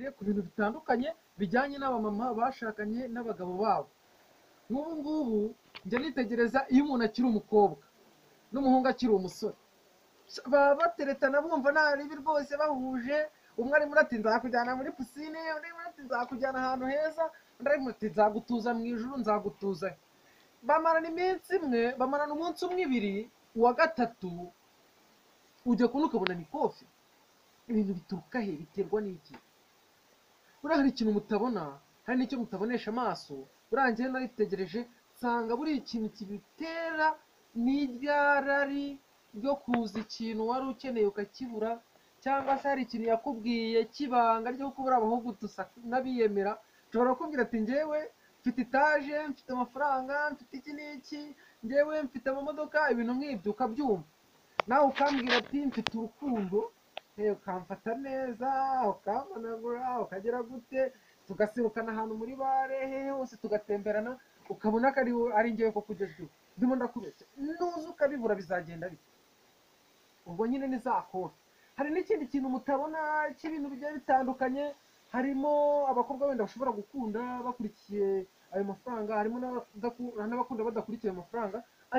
Tuganire ku bintu bitandukanye bijyanye n'abamama bashakanye n'abagabo babo. Nk'ubu ngubu njya nitegereza iyo umuntu akiri umukobwa n'umuhungu akiri umusore, baba bateretana bumva nta ribi rwose bahuje. Umwe arimo ati nzakujyana muri pisine, undi arimo ati nzakujyana ahantu heza, undi arimo ati nzagutuza mu ijuru, nzagutuza he. Bamarana iminsi imwe, bamarana umunsi umwe, ibiri, uwa gatatu ujya kubona ukabona ni kofi. Ibintu bituruka he? Biterwa n'iki? Buriya hari ikintu mutabona, hari n'icyo mutabonesha amaso. Buriya njyewe naritegereje nsanga buriya ikintu kibitera ni rya rari ryo kuza ikintu wari ukeneye ukakibura, cyangwa se hari ikintu yakubwiye cy'ibanga ryo kubura. Abahungu dusa n'abiyemera, nshobora kukubwira ati njyewe mfite etaje, mfite amafaranga, mfite iki n'iki, njyewe mfite amamodoka, ibintu nk'ibyo ukabyumva. Nawe ukambwira ati mfite urukundo, ukamfata neza, ukampanagura, ukagera gute, tugaserukana ahantu muri bare hehe hose, tugatemberana, ukabona ko ari njyewe koko ugezweho. Ndimo ndakubeshya? Nuza ukabibura bizagenda bite? Ubwo nyine ni za kofi. Hari n'ikindi kintu mutabona cy'ibintu bigiye bitandukanye. Harimo abakobwa wenda bashobora gukunda bakurikiye ayo mafaranga, harimo n'abakunda badakurikiye ayo mafaranga.